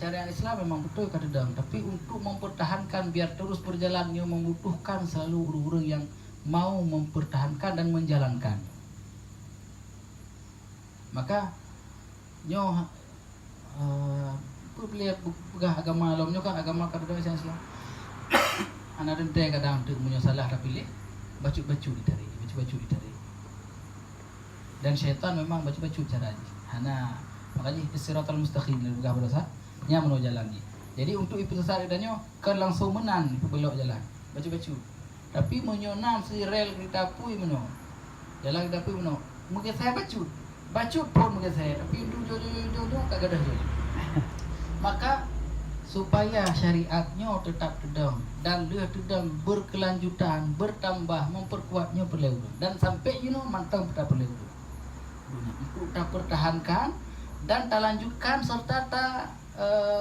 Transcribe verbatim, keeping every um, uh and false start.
Syariat Islam memang beutôi ka teudong, tapi untuk mempertahankan biar terus berjalan, nyoe membutuhkan selalu ureuëng-ureuëng yang mau mempertahankan dan menjalankan. Maka nyoe, eh, peue lé peugah agama lom nyoe kan agama ka teudong Islam. Hana teuntée kadang teuk meunyoe salah tapiléh, bacut-bacut ditarék, bacut-bacut ditarék. Dan syaitan memang bacut-bacut cara jih. Hana, makajih siratal mustaqim lé peugah baroesa, nyan meunoe jalan jih. Jadi untuk ipeusesat geutanyoe, kon langsung meunan ipeubelok jalan, bacut-bacut. Tapi meunyoe na sirel kereta apui meunoe, jalan kereta apui meunoe, meugeusée bacut. Bacut phon meugeusée, tapi du jo jo jo jo jo ka gadôh jo jo. Maka supaya syariat nyoe teutap teudong dan lheueh teudong berkelanjutan, bertambah, memperkuat nyoe peureulée ulôn. Dan sampai jinoe mantong tapeureulée ulôn. Untuk tapertahankan dan talanjutkan serta ta, eh,